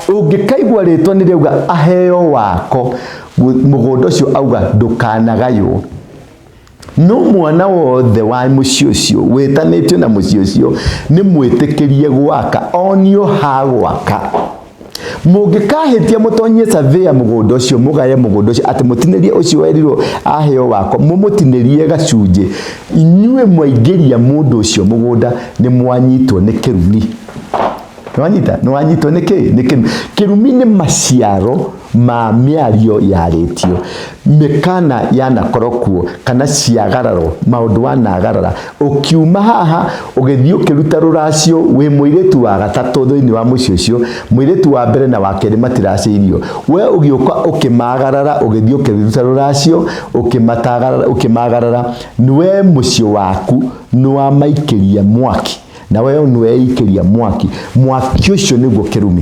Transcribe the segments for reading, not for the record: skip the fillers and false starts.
Ũngĩkaigua rĩtwa nĩ rĩauga aheo wako, mũgũnda ũcio auga ndũkanagaywo. No mwana wothe wa mũciĩ ũcio wĩtanĩtio na mũciĩ ũcio nĩ mwĩtĩkĩrie gwaka, onio ha gwaka. Mũngĩkahĩtia mũtonyie surveyor mũgũnda ũcio, mũgaye mũgũnda ũcio, atĩ mũtinĩrie ũcio werirwo aheo wako, mũmũtinĩrie gacunjĩ, inyuĩ mwaingĩria mũndũ ũcio mũgũnda nĩ mwanyitwo nĩ kĩrumi. Nĩwanyita? Nĩwanyitwo nĩ kĩ? Nĩ kĩrumi. Kĩrumi nĩ maciaro ma mĩario yarĩtio, mĩkana yanakorwo kuo, kana ciagararwo, maũndũ wanagarara. Ũkiuma haha, ũgĩthiĩ ũkĩruta rũracio, wĩ mũirĩtu wa gatatũ thĩinĩ wa mũciĩ ũcio, mũirĩtu wa mbere na wa kerĩ matiracĩirio. We ũgĩũka ũkĩmagarara, ũgĩthiĩ ũkĩruta rũracio, ũkĩmagarara, we mũciĩ waku nĩwamaikĩria mwaki. Na we nĩweikĩria mwaki. Mwaki ũcio nĩguo kĩrumi.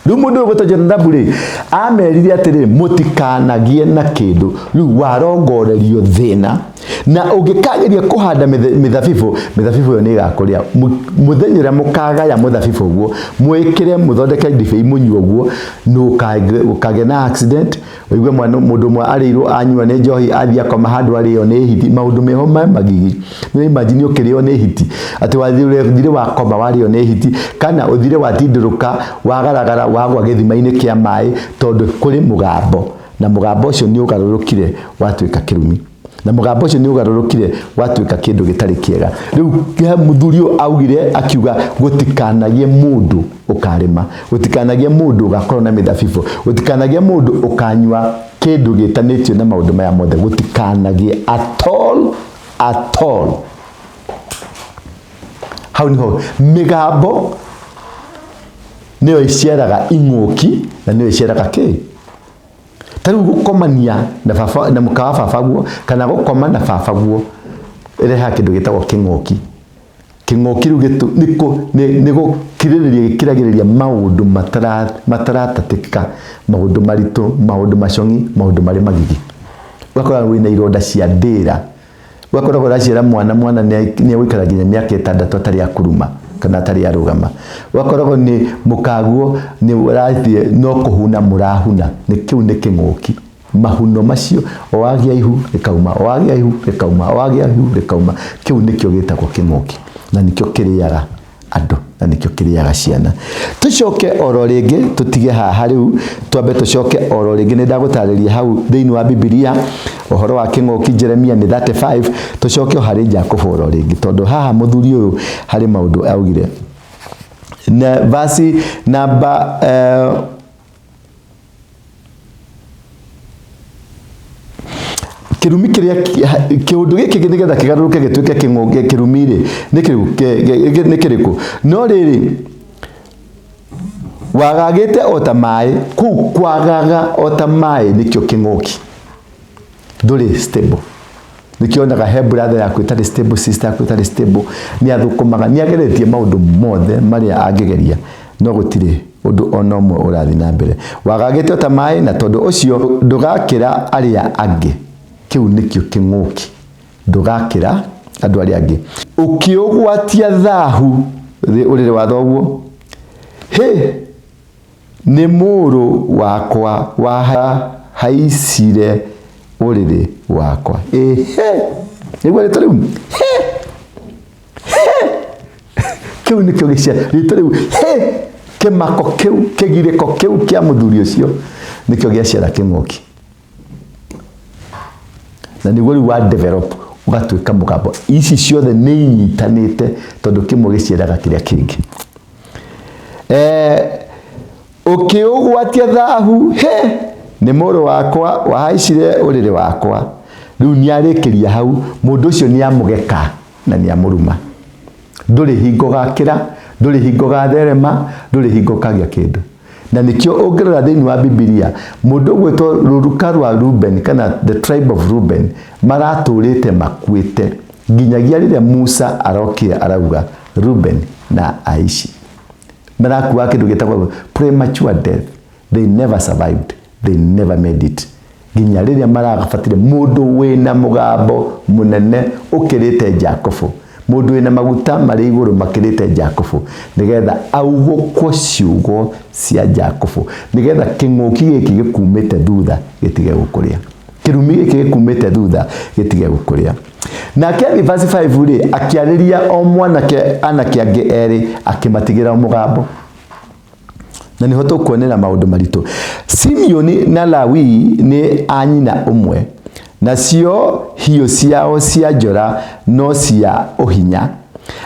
Rĩu mũndũ ũyũ gwĩtwo Jonadabu rĩ, amerire atĩrĩrĩ, mũtikanagie na kĩndũ. Rĩu warongorerio thĩna, na ũngĩkageria kũhanda mĩthabibũ, mĩthabibũ ĩyo nĩ ĩgakũrĩa. Mũthenya ũrĩa mũkagaya mũthabibũ ũguo, mwĩkĩre mũthondeke ndibei mũnyue ũguo, nĩ ũkagĩa na accident, ũigue mwana mũndũ ũmwe arĩirwo anyua nĩ njohi athiĩ akoma handũ arĩo nĩ hiti, maũndũ meho me magigi. Nĩ imagine ũkĩrĩo nĩ hiti, atĩ wathire wakoma warĩo nĩ hiti, kana ũthire watindũrũka wagaragara wagwa gĩthima-inĩ kĩa maĩ, tondũ kũrĩ mũgambo, na mũgambo ũcio nĩ ũgarũrũkire watuĩka kĩrumi, na mũgambo ũcio nĩ ũgarũrũkire watuĩka kĩndũ gĩtarĩ kĩega. Rĩu mũthuri ũyũ augire akiuga gũtikanagie mũndũ ũkarĩma, gũtikanagie mũndũ ũgakorwo na mĩthabibũ, gũtikanagie mũndũ ũkanyua kĩndũ gĩtanĩtio na maũndũ maya mothe, gũtikanagie at all, at all. Hau niho mĩgambo nĩyo ĩciaraga ing'ũki na nĩyo ĩciaraga kĩ? Ta rĩu gũkomania na baba, na mũka wa baba guo, kana gũkoma na baba guo, ĩrehaga kĩndũ gĩtagwo kĩng'ũki. Kĩng'ũki rĩu nĩ gũkirĩrĩria gĩkiragĩrĩria maũndũ mataratatĩka, maũndũ maritũ, maũndũ macong'i, maũndũ marĩ magigi. Ũgakora wĩna ironda cia ndĩra, ũgakora ũraciara mwana, mwana nĩ egũikara nginya mĩaka ĩtandatũ atarĩ akuruma kana atarĩ arũgama. Ũgakoragwo nĩ mũkaguo nĩ ũrathiĩ no kũhuna mũrahuna, nĩ kĩu nĩ kĩng'ũki. Mahuno macio, o wagĩa ihu rĩkauma, o wagĩa ihu rĩkauma, o wagĩa ihu rĩkauma, kĩu nĩkĩo gĩtagwo kĩng'ũki, na nĩkĩo kĩrĩaga andũ, na nĩkĩo kĩrĩaga ciana. Tũcoke oro rĩngĩ tũtige haha rĩu, twambe tũcoke oro rĩngĩ, nĩ ndagũtarĩria hau thĩinĩ wa Bibilia ũhoro wa kĩng'ũki, Jeremia nĩ 35, tũcoke o harĩ Jakubu oro rĩngĩ, tondũ haha mũthuri ũyũ harĩ maũndũ augire. Na verse namba kĩrumi kĩrĩa kĩũndũ gĩkĩ nĩgetha kĩgarũrũke gĩtuĩke kĩrumi rĩ, nĩ kĩrĩkũ? No rĩrĩ, wagagĩte o ta maĩ, kũu kwagaga o ta maĩ nĩkĩo kĩng'ũki. Ndũrĩ stable. Nĩkĩo onaga he brother yaku ĩtarĩ stable, sister yaku ĩtarĩ stable, nĩ athũkũmaga, nĩ ageretie maũndũ mothe marĩa angĩgeria, no gũtirĩ ũndũ ona ũmwe ũrathiĩ na mbere. Wagagĩte o ta maĩ, na tondũ ũcio ndũgakĩra arĩa angĩ. Kĩu nĩkĩo kĩng'ũki. Ndũgakĩra andũ arĩa angĩ. Ũkĩũgwatia thahu ũrĩrĩ wa thoguo. Hĩ! Nĩ mũrũ wakwa wahaicire ũrĩrĩ wakwa. Ĩhĩ! Nĩguo rĩtwa rĩu. Hĩ! Hĩ! Kĩu nĩkĩo gĩcia rĩtwa rĩu. Hĩ! Kĩmako kĩu, kĩgirĩko kĩu kĩa mũthuri ũcio nĩkĩo gĩaciara kĩng'ũki. Na nĩguo rĩu wa develop ũgatuĩka mũgambo. Ici ciothe nĩ inyitanĩte tondũ kĩmwe gĩciaraga kĩrĩa kĩngĩ. Ũkĩũgwatia thahu, hĩ, nĩ mũrũ wakwa wahaicire ũrĩrĩ wakwa. Rĩu nĩarĩkĩria hau, mũndũ ũcio nĩamũgeka na nĩamũruma. Ndũrĩ hingo gakĩra, ndũrĩ hingo gatherema, ndũrĩ hingo kagĩa kĩndũ. Na nĩkĩo ũngĩrora thĩinĩ wa Bibilia, mũndũ ũgwĩtwo rũruka rwa Reuben kana the tribe of Reuben maratũrĩte makuĩte nginyagia rĩrĩa Musa arokire arauga Reuben na Aishi marakuaga kĩndũ gĩtagwo premature death. They never survived, they never made it, nginya rĩrĩa marabatire mũndũ wĩna mũgambo mũnene ũkĩrĩte Jakubu. Mũndũ wĩna maguta marĩ igũrũ makĩrĩte Jakubu, nĩgetha augũkwo ciugo cia Jakubu, nĩgetha kĩng'ũki gĩkĩ gĩkumĩte thutha gĩtige gũkũrĩa. Kĩrumi gĩkĩ gĩkumĩte thutha gĩtige gũkũrĩa. Nake athiĩ verse 5 rĩ, akĩarĩria o mwanake anake angĩ erĩ, akĩmatigĩra mũgambo. Na nĩho tũkuonera maũndũ maritũ. Simeoni na Lawi nĩ a nyina ũmwe, nacio hiũ ciao cia njora no cia ũhinya.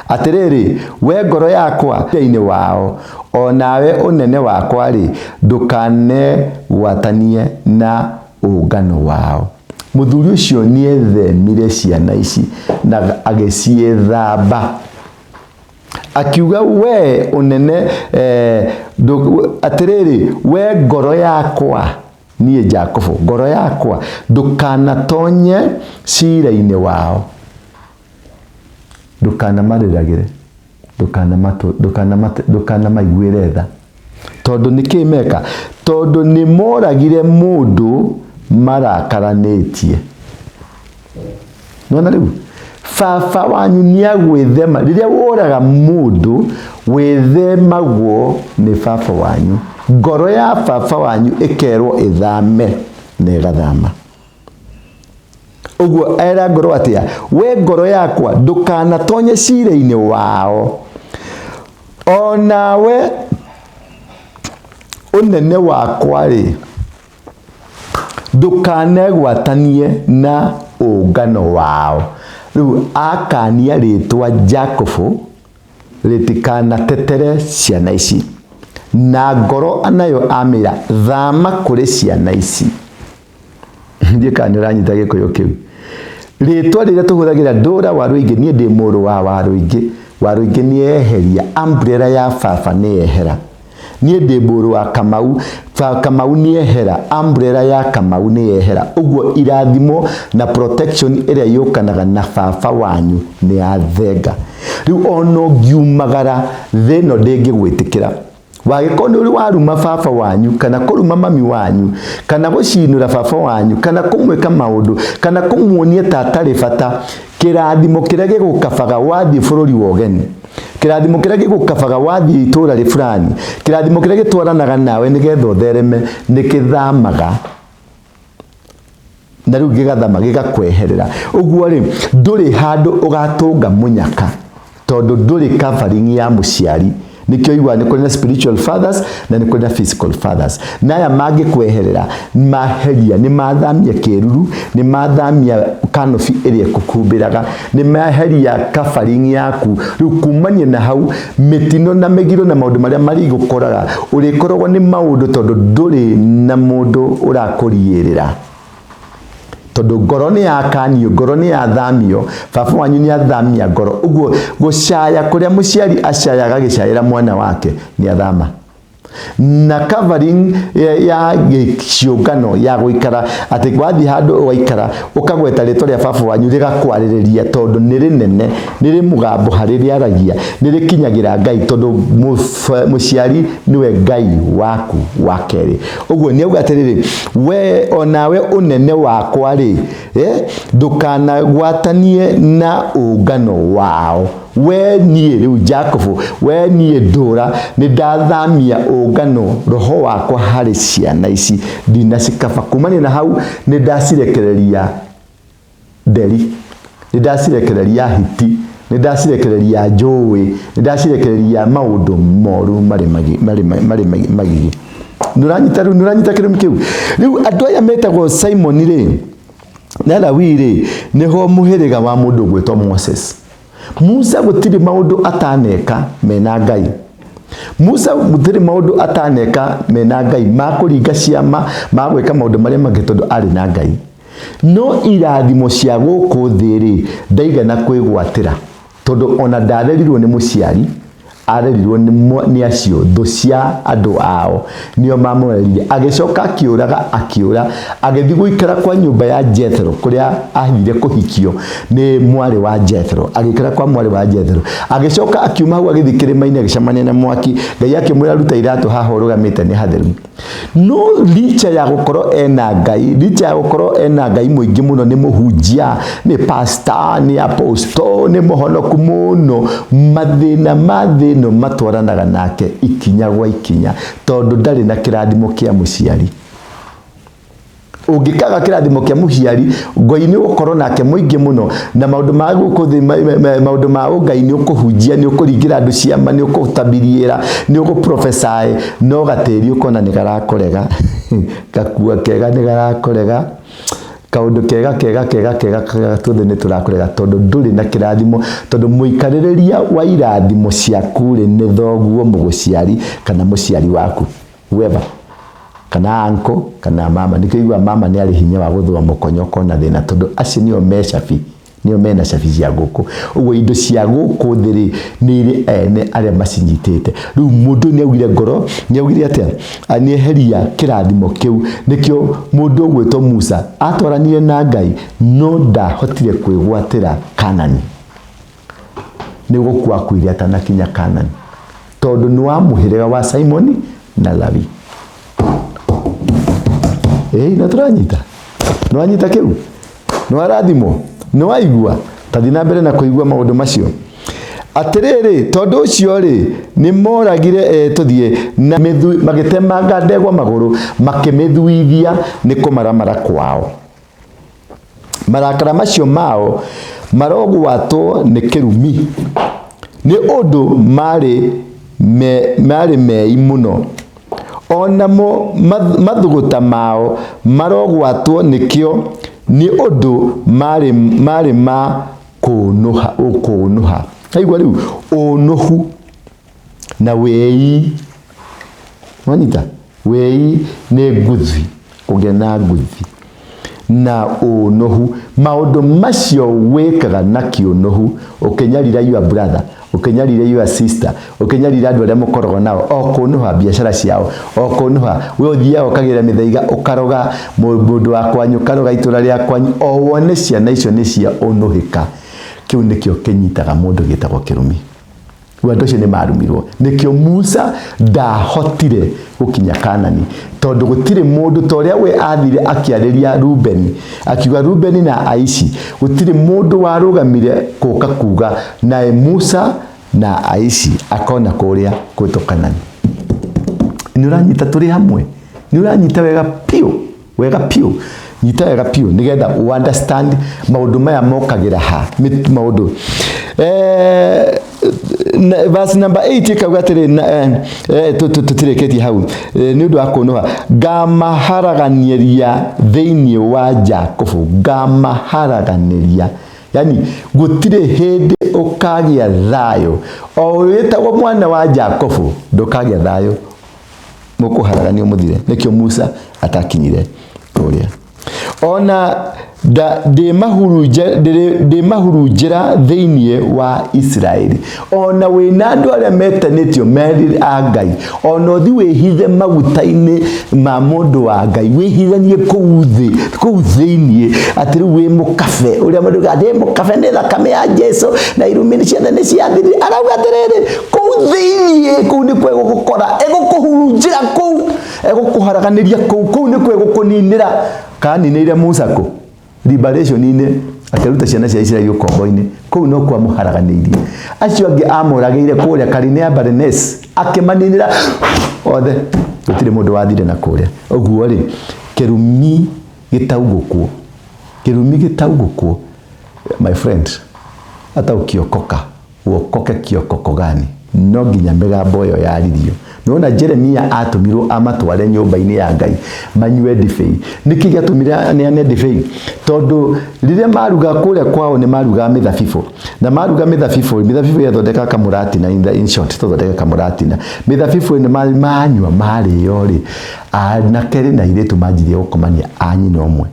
Atĩrĩrĩ, we ngoro yakwa, inĩ wao, o nawe ũnene wakwa-rĩ, ndũkanegwatanie na ũngano wao. Mũthuri ũcio nĩethemire ciana ici na agĩciĩthamba. Akiuga we ũnene atĩrĩrĩ, we ngoro yakwa, niĩ Jakubu, ngoro yakwa, ndũkanatonye cira-inĩ wao. Ndũkanamarĩragĩre, ndũkanamaiguĩre tha. Tondũ nĩ kĩĩ meka? Tondũ nĩ moragire mũndũ marakaranĩtie. Nĩwona rĩu? Baba wanyu nĩagwĩthema. Rĩrĩa woraga mũndũ, wĩthemagwo nĩ baba wanyu. Ngoro ya baba wanyu ĩkerwo ĩthame na ĩgathama. Ũguo era ngoro atĩa? We ngoro yakwa, ndũkanatonye cira-inĩ wao. O nawe ũnene wakwa-rĩ, ndũkanegwatanie na ũngano wao. Rĩu akania rĩtwa Jakubu rĩtikanatetere ciana ici. Na ngoro nayo amĩra, thama kũrĩ ciana ici. Ndiũĩ kana nĩ ũranyita gĩkũyũ kĩu. Rĩtwa rĩrĩa tũhũthagĩra Ndũra Warũingĩ, niĩ ndĩ mũrũ wa Warũingĩ. Warũingĩ nĩ eheria, umbrella ya baba nĩ yehera. Niĩ ndĩ mũrũ wa Kamau, Kamau nĩ ehera, umbrella ya Kamau nĩ yehera. Ũguo irathimo na protection ĩrĩa yũkanaga na baba wanyu nĩ yathenga. Rĩu ona ũngiumagara, thĩ ĩno ndĩngĩgwĩtĩkĩra. Wagĩkorwo nĩ ũrĩ waruma baba wanyu, kana kũruma mami wanyu, kana gũcinũra baba wanyu, kana kũmwĩka maũndũ, kana kũmuonia ta atarĩ bata, kĩrathimo kĩrĩa gĩgũkabaga wathiĩ bũrũri wa ũgeni, kĩrathimo kĩrĩa gĩgũkabaga wathiĩ itũũra rĩ fulani, kĩrathimo kĩrĩa gĩtwaranaga nawe nĩgetha ũthereme, nĩ kĩthamaga. Na rĩu gĩgathama gĩgakweherera. Ũguo rĩ, ndũrĩ handũ ũgatũnga mũnyaka, tondũ ndũrĩ covering ya mũciari. Nĩkĩo ũiguaga nĩ kũrĩ na spiritual fathers na nĩ kũrĩ na physical fathers. Na aya mangĩkweherera, maheria, nĩ mathamia kĩruru, nĩ mathamia canopy ĩrĩa ĩkũhumbĩraga, nĩ meheria covering yaku. Rĩu kumania na hau, mĩtino na mĩgiro na maũndũ marĩa marĩgũkoraga, ũrĩkoragwo nĩ maũndũ tondũ ndũrĩ na mũndũ ũrakũriĩrĩra. Tondũ ngoro nĩ yakanio, ngoro nĩ yathamio, baba wanyu nĩ athamia ngoro. Ũguo gũcaya kũrĩa mũciari acayaga agĩcaĩra mwana wake nĩ athama. Na covering ya ciũngano ya gũikara atĩ wathiĩ handũ ũgaikara ũkagweta rĩtwa rĩa baba wanyu rĩgakwarĩrĩria tondũ nĩ rĩnene, nĩ rĩ mũgambo harĩ rĩaragia, nĩ rĩkinyagĩra Ngai tondũ mũciari nĩwe Ngai waku wa kerĩ. Ũguo nĩ auga atĩrĩrĩ, we onawe ũnene wakwa rĩ, ndũkanagwatanie na ũngano wao. We niĩ rĩu Jakubu, we niĩ Ndũra, nĩ ndathamia ũngano roho wakwa harĩ ciana ici, ndinacikaba. Kumania na hau nĩ ndacirekereria nderi, nĩ ndacirekereria hiti, nĩ ndacirekereria njũĩ, nĩ ndacirekereria maũndũ moru marĩ magigi. Nĩ ũranyita rĩu, nĩ ũranyita kĩrumi kĩu? Rĩu andũ aya metagwo Simoni rĩ, na Lawi rĩ, nĩho mũhĩrĩga wa mũndũ ũgwĩtwo Moses. Musa gũtirĩ maũndũ ataneka mena Ngai. Musa gũtirĩ maũndũ ataneka mena Ngai, ma kũringa ciama, ma gwĩka maũndũ marĩa mangĩ tondũ arĩ na Ngai. No irathimo cia gũkũ thĩ rĩ, ndaigana kwĩgwatĩra tondũ ona ndarerirwo nĩ mũciari, Arerirwo nĩ acio thũ cia andũ ao, nĩo mamũrerire. Agĩcoka akĩũraga, akĩũra, agĩthiĩ gũikara kwa nyũmba ya Jethro, kũrĩa athire kũhikio nĩ mwarĩ wa Jethro. Agĩikara kwa mwarĩ wa Jethro. Agĩcoka akiuma hau agĩthiĩ kĩrĩma-inĩ, agĩcemania na mwaki. Ngai akĩmwĩra, ruta iratũ haha ũrũgamĩte nĩ hatheru. No licha ya gũkorwo ena Ngai, licha ya gũkorwo ena Ngai mũingĩ mũno, nĩ mũhunjia, nĩ pastor, nĩ apostle, nĩ mũhonoku mũno, mathĩna ma thĩ ĩno matwaranaga nake ikinya gwa ikinya, tondũ ndarĩ na kĩrathimo kĩa mũciari. Ũngĩkaga kĩrathimo kĩa mũciari, Ngai nĩ ũgũkorwo nake mũingĩ mũno, na maũndũ ma gũkũ thĩ, maũndũ ma ũngai, nĩ ũkũhunjia, nĩ ũkũringĩra andũ ciama, nĩ ũkũtabiriĩra, nĩ ũgũprophesy, no gatĩri ũkona nĩ garakũrega, gakua kega nĩ garakũrega, kaũndũ kega kega kega kega kega tuothe nĩ tũrakũrega, tondũ ndũrĩ na kĩrathimo, tondũ mũikarĩrĩria wa irathimo ciaku rĩ, nĩ thoguo mũgũciari kana mũciari waku, whoever, kana uncle kana mama. Nĩkĩo iguaga mama nĩ arĩ hinya wa gũthũa mũkonyo ũkona thĩna, tondũ acio nĩo me cabi, nĩo mena cabi cia gũkũ. Ũguo indo cia gũkũ thĩ rĩ, nĩ irĩ ene arĩa macinyitĩte. Rĩu mũndũ nĩ augire ngoro, nĩ augire atĩa? Nĩ eheria kĩrathimo kĩu. Nĩkĩo mũndũ ũgwĩtwo Musa atwaranire na Ngai, no ndahotire kwĩgwatĩra Kanani. Nĩ gũkua akuire atanakinya Kanani, tondũ nĩ wa mũhĩrĩga wa Simoni na Lawi. Ĩĩ, na tũranyita, nĩ wanyita kĩu, nĩ warathimwo, nĩ waigua. Tathiĩ na mbere na kũigua maũndũ macio. Atĩrĩrĩ, tondũ ũcio rĩ, nĩ moragire, tũthiĩ na magĩtemanga ndegwa magũrũ, makĩmĩthuithia nĩ kũmaramara kwao. Marakara macio mao marogwatwo nĩ kĩrumi, nĩ ũndũ marĩ mei mũno. O namo mathũgũta mao marogwatwo nĩkĩo, nĩ ũndũ marĩ ma kũũnũha. Aigua rĩu ũnũhu na wĩi. Wanyita? Wĩi nĩ nguthi, kũgĩa na nguthi na ũnũhu. Maũndũ macio wĩkaga na kĩũnũhu, ũkĩnyarira your brother, ũkĩnyarira your sister, ũkĩnyarira andũ arĩa mũkoragwo nao, o kũnũha biacara ciao, o kũnũha. We ũthiaga ũkagĩra mĩthaiga, ũkaroga mũndũ wa kwanyu, ũkaroga itũra rĩa kwanyu, o wone ciana icio nĩ cia ũnũhĩka. Kĩu nĩkĩo kĩnyitaga mũndũ gĩtagwo kĩrumi. Rĩu andũ acio nĩ marumirwo. Nĩkĩo Musa ndahotire gũkinya Kanani, tondũ gũtirĩ mũndũ ta ũrĩa we athire akĩarĩria Rubeni, akiuga Rubeni na Aici, gũtirĩ mũndũ warũgamire kũka kuga nae Musa na Aici akona kũrĩa gwĩtwo Kanani. Nĩ ũranyita tũrĩ hamwe? Nĩ ũranyita wega piũ? Wega piũ, nyita wega piũ nĩgetha u understand maũndũ maya mokagĩra ha maũndũ. Verse number 8 ĩkauga atĩrĩ, tũtirĩkĩtie hau, nĩ ũndũ wa kũnũha, ngamaharaganĩria thĩinĩ wa Jakubu, ngamaharaganĩria. Yani gũtirĩ hĩndĩ ũkagĩa thayũ, o wĩtagwo mwana wa Jakubu ndũkagĩa thayũ, mũkũharaganio mũthire. Nĩkĩo Musa atakinyire kũrĩa. Ona ndĩmahurunjĩra thĩinĩ wa Isiraeli. Ona wĩna andũ arĩa metanĩtio merĩ a Ngai, ona ũthi wĩhithe maguta-inĩ ma mũndũ wa Ngai, wĩhithanie kũu thĩ, kũu thĩinĩ, atĩ rĩu wĩ mũkabe, ũrĩa mũndũ augaga, ndĩ mũkabe nĩ thakame ya Jesu, na irumi ciothe nĩ ciathirire. Arauga atĩrĩrĩ, kũu thĩinĩ, kũu nĩkuo ĩgũgũkora, ĩgũkũhurunjĩra kũu, ĩgũkũharaganĩria kũu, kũu nĩkuo ĩgũkũninĩra. Kaninĩire Musa kũ? Liberation-inĩ, akĩruta ciana cia Isiraeli ũkombo-inĩ, kũu nokuo amũharaganĩirie. Acio angĩ amũragĩire kũrĩa Karine ya Barenes, akĩmaninĩra othe, gũtirĩ mũndũ wathire na kũrĩa. Ũguo rĩ, kĩrumi gĩtaugũkwo, kĩrumi gĩtaugũkwo, my friend, hata ukiokoka uokoke kiokoko gani, no nginya mĩgambo ĩyo yaririo. Nĩwona Jeremia atũmirwo amatware nyũmba-inĩ ya Ngai manyue ndibei. Nĩkĩ gĩatũmire aneane ndibei? Tondũ rĩrĩa maruga kũrĩa kwao nĩ marugaga mĩthabibũ, na maruga mĩthabibũ, mĩthabibũ yathondekaga kamũratina, in short tũthondeke kamũratina. Mĩthabibũ ĩno manyua marĩo rĩ, anake rĩ na airĩtu manjirie gũkomania a nyina ũmwe.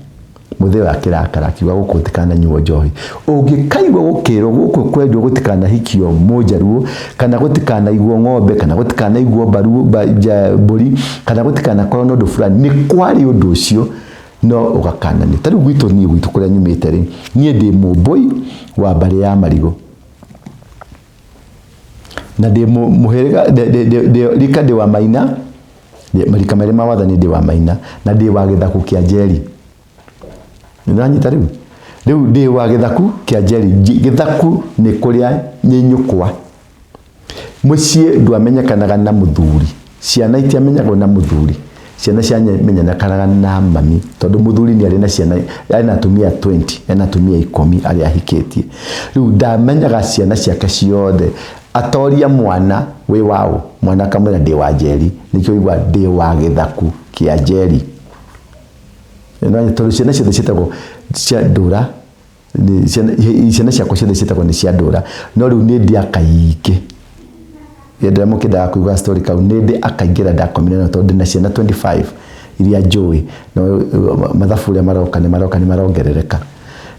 Mũthee akĩrakara akiuga gũkũ gũtikananyuo njohi. Ũngĩkaigua gũkĩrwo gũkũ kwendwo gũtikanahikio mũnjaruo, kana gũtikanaigwo ng'ombe, kana gũtikanaigwo mbũri, kana gũtikanakorwo na ũndũ fulani, nĩ kwarĩ ũndũ ũcio no ũgakananio. Ta rĩu gwitũ niĩ gwitũ kũrĩa nyumĩte rĩ, niĩ ndĩ mũmbũi wa mbarĩ ya Marigũ. Na ndĩ mũhĩrĩga, rika ndĩ wa Maina, marika merĩ ma wathani ndĩ wa Maina, na ndĩ wa gĩthaku kĩa Njeri. Nĩũranyita rĩu? Rĩu ndĩ wa gĩthaku kĩa Njeri. Gĩthaku nĩ kũrĩa nĩ nyũkwa. Mũciĩ ndwamenyekanaga na mũthuri. Ciana itiamenyagwo na mũthuri. Ciana ciamenyekanaga na mami. Tondũ mũthuri nĩ arĩ na ciana, ena atumia 20, ena atumia 10 arĩa ahikĩtie. Rĩu ndamenyaga ciana ciake ciothe. Atoria mwana wĩ waũ, mwana akamwĩra ndĩ wa Njeri. Nĩkĩo ũiguaga ndĩ wa gĩthaku kĩa Njeri. Tondũ ciana ciothe ciĩtagwo cia ndũra, ciana ciakwa ciothe ciĩtagwo nĩ cia ndũra. No rĩu nĩ ndĩ akaingĩ. Hĩndĩ ĩrĩa mũkĩendaga kũigua story kau, nĩ ndĩ akaingĩ ndakomire nao tondũ ndĩna ciana 25 iria njũĩ. No mathabu ũrĩa maroka nĩ maroka nĩ marongerereka.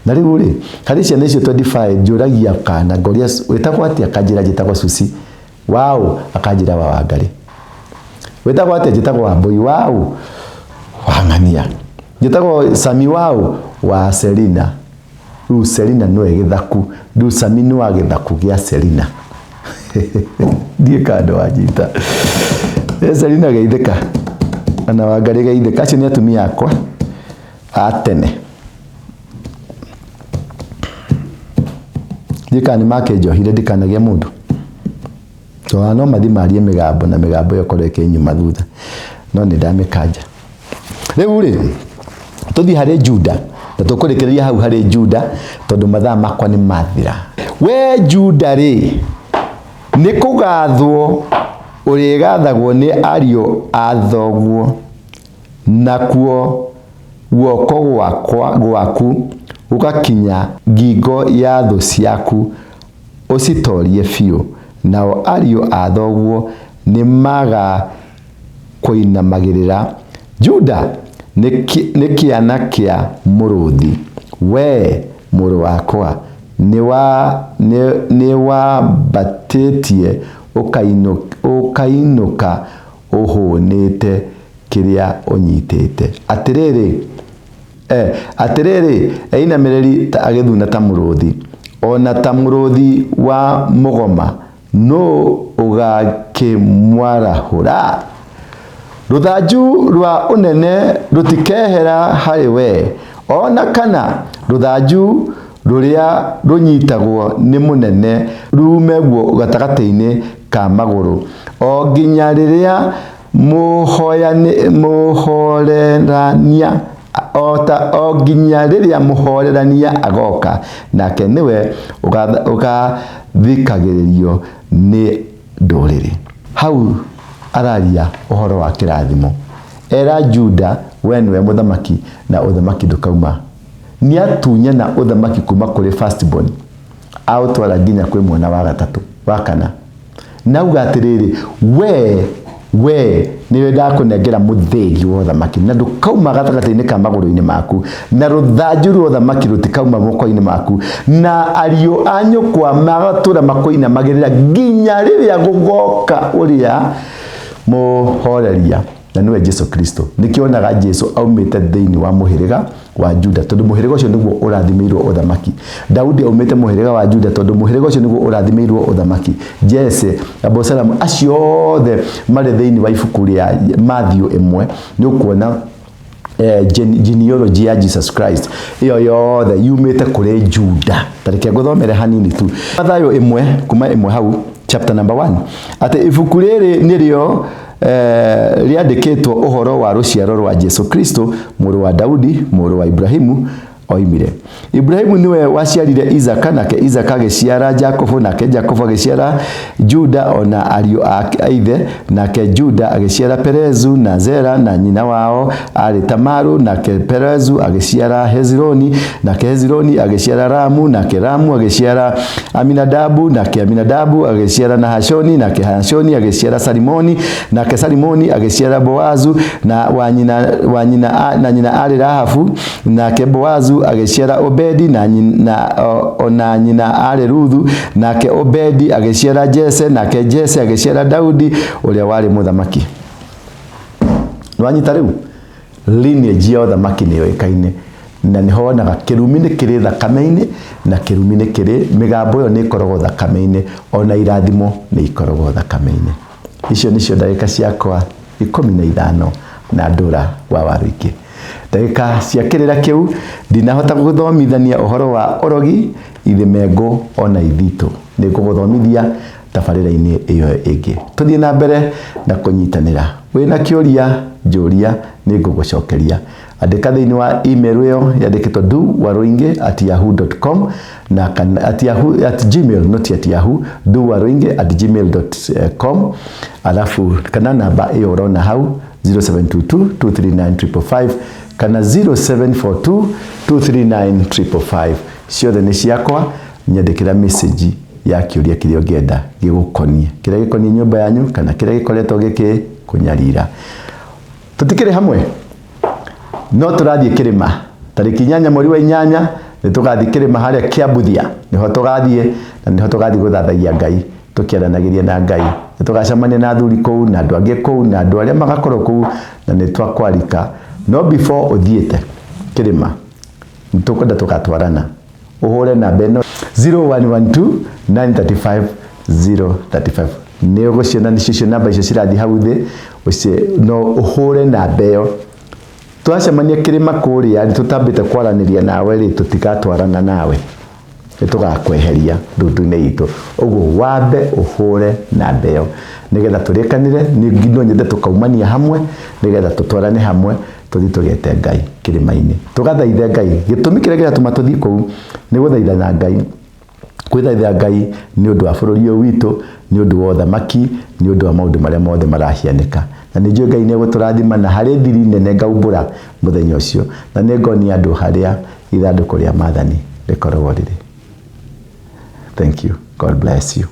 Na rĩu rĩ, harĩ ciana icio 25 njũragia kana ngoria wĩtagwo atĩa, akanjĩra njĩtagwo Susi. Waũ? Akanjĩra wa Wangarĩ. Wĩtagwo atĩa? Njĩtagwo Wambũi. Waũ? Wang'ania. Njĩtagwo Sami. Waũ? Wa Selina. Rĩu Selina nĩwe gĩthaku. Rĩu Sami nĩ wa gĩthaku gĩa Selina. Ndiĩ kando wanjita. Selina geithĩka. Ona Wangarĩ geithĩka. Acio nĩ atumia akwa a tene. Ndiũĩ kana nĩ makĩnjohire ndikanagĩe mũndũ. Tondũ no mathiĩ marie mĩgambo na mĩgambo ĩyo ĩkorwo ĩkĩnyuma thutha. No nĩ ndamĩkanja. Rĩu rĩ, tũthiĩ harĩ Juda na tũkũrĩkĩrĩria hau harĩ Juda tondũ mathaa makwa nĩ mathira. We Juda rĩ, nĩ kũgathwo ũrĩgathagwo nĩ ariũ a thoguo, nakuo guoko gwakwa gwaku gũgakinya ngingo ya thũ ciaku ũcitorie biũ, nao ariũ a thoguo nĩmagakũinamagĩrĩra. Juda nĩ kĩana kĩa mũrũthi, wee, mũrũ wakwa, nĩwambatĩtie ũkainũka ũhũnĩte kĩrĩa ũnyitĩte. Atĩrĩrĩ, atĩrĩrĩ, einamĩrĩri ta agĩthuna ta mũrũthi, o na ta mũrũthi wa mũgoma, nũ ũgakĩmwarahũra? Rũthanju rwa ũnene rũtikehera harĩ we, o na kana rũthanju rũrĩa rũnyitagwo nĩ mũnene ruume gatagatĩ-inĩ ka magũrũ, o nginya rĩrĩa mũhorerania o ta o nginya rĩrĩa mũhorerania agoka, nake nĩwe ũgathikagĩrĩrio nĩ ndũrĩrĩ. Hau araria ũhoro wa kĩrathimo. Era Juda, we nĩwe mũthamaki na ũthamaki ndũkauma. Nĩatunyana ũthamaki kuma kũrĩ firstborn aũtwara nginya kwĩ mwana wa gatatũ, wa kana. Nauga atĩrĩrĩ, we we nĩwe ndakũnengera mũthĩgi wa ũthamaki, na ndũkauma gatagatĩ-inĩ ka magũrũ-inĩ maku, na rũthanju rwa ũthamaki rũtikauma moko-inĩ maku, na ariũ a nyũkwa magatũra makũinamagĩrĩra nginya rĩrĩa gũgoka ũrĩa mũhoreria, na nĩwe Jesu Kristo. Nĩkĩo onaga Jesu aumĩte thĩinĩ wa mũhĩrĩga wa Juda, tondũ mũhĩrĩga ũcio nĩguo ũrathimĩirwo ũthamaki. Daudi aumĩte mũhĩrĩga wa Juda, tondũ mũhĩrĩga ũcio nĩguo ũrathimĩirwo ũthamaki. Jese, Abosalamu, acio othe marĩ thĩinĩ wa ibuku rĩa Matthew ĩmwe, nĩ ũkuona genealogy ya Jesus Christ ĩyo yothe yumĩte kũrĩ Juda. Ta reke ngũthomere hanini tu. Mathayo ĩmwe kuma ĩmwe hau chapter number 1 atĩ ibuku rĩrĩ nĩrĩo rĩandĩkĩtwo ũhoro wa rũciaro rwa Jesu Kristo, mũrũ wa Daudi, mũrũ wa Ibrahimu. Oimire. Iburahimu nĩwe waciarire Isaaka, nake Isaaka agĩciara Jakubu, nake Jakubu agĩciara Juda o na ariũ a ithe, nake Juda agĩciara Perezu na Zera, na nyina wao aarĩ Tamaru, nake Perezu agĩciara Hezironi, nake Hezironi agĩciara Ramu, nake Ramu agĩciara Aminadabu, nake Aminadabu agĩciara Nahashoni, nake Nahashoni agĩciara Salimoni, nake Salimoni agĩciara Boazu, na wa nyina, wa nyina, na nyina aarĩ Rahabu, nake Boazu agĩciara Obedi na, na, o na nyina aarĩ Ruthu, nake Obedi agĩciara Jese, nake Jese agĩciara Daudi ũrĩa warĩ mũthamaki. Nĩwanyita rĩu? Lineage ya ũthamaki nĩ yũĩkaine na nĩho wonaga kĩrumi nĩ kĩrĩ thakame-inĩ na kĩrumi nĩ kĩrĩ mĩgambo ĩyo nĩ ĩkoragwo thakame-inĩ ona irathimo nĩ ikoragwo thakame-inĩ. Icio nĩcio ndagĩka ciakwa 15 na ndũra wa Waruingĩ. Ndagĩka cia kĩrĩra kĩu ndinahota gũthomithania ũhoro wa ũrogi, ithimengũ ona ithitũ. Nĩ ngũgũthomithia tabarĩra-inĩ ĩyo ĩngĩ. Tũthiĩ na mbere na kũnyitanĩra. Wĩna kĩũria njũria nĩ ngũgũcokeria. Andĩka thĩinĩ wa email ĩyo yandĩkĩtwo duwaruingĩ at yahoo dot com na kana at yahoo at gmail not at yahoo duwaruingĩ at gmail dot com alafu kana namba ĩyo ũrona hau 0722 239 555 kana 0742 239 555 ciothe nĩ ciakwa. Nyandĩkĩra message ya kĩũria kĩrĩa ũngĩenda gĩgũkonie, kĩrĩa gĩkonie nyũmba yanyu kana kĩrĩa gĩkoretwo gĩkĩkũnyarira. Tũtikĩrĩ hamwe no tũrathiĩ kĩrĩma tarĩki 8 mweri wa 8 nĩ tũgathiĩ kĩrĩma harĩa Kĩambuthia, nĩho tũgathiĩ na nĩho tũgathiĩ gũthathaiya Ngai tũkĩaranagĩria na Ngai. Nĩ tũgacemania na athuri kũu na andũ angĩ kũu na andũ arĩa magakorwo kũu na nĩ twakwarika. No before ũthiĩte kĩrĩma nĩ tũkwenda tũgatwarana, ũhũre namba ĩno 0112 935 035. Nĩ ũgũciona nĩcio icio namba icio cirathiĩ hau thĩ, no ũhũre namba ĩyo. Twacemania kĩrĩma kũrĩa tũtambĩte kwaranĩria nawe rĩ, tũtigatwarana nawe, nĩ tũgakweheria ndundu-inĩ itũ. Ũguo wambe ũhũre namba ĩyo nĩgetha tũrĩkanĩre. No nyende tũkaumania hamwe nĩgetha tũtwarane hamwe tũthiĩ tũgete Ngai kĩrĩma-inĩ, tũgathaithe Ngai. Gĩtũmi kĩrĩa kĩratũma tũthiĩ kũu nĩ gũthaithana Ngai, kwĩthaitha Ngai nĩ ũndũ wa bũrũri ũyũ witũ, nĩ ũndũ wa ũthamaki, nĩ ũndũ wa maũndũ marĩa mothe marahianĩka. Na nĩ njũĩ Ngai nĩ egũtũrathima na harĩ thiri nene ngaumbũra mũthenya ũcio, na nĩ ngonia andũ harĩa ithandũkũ rĩa maathani rĩkoragwo rĩrĩ. Thank you. God bless you.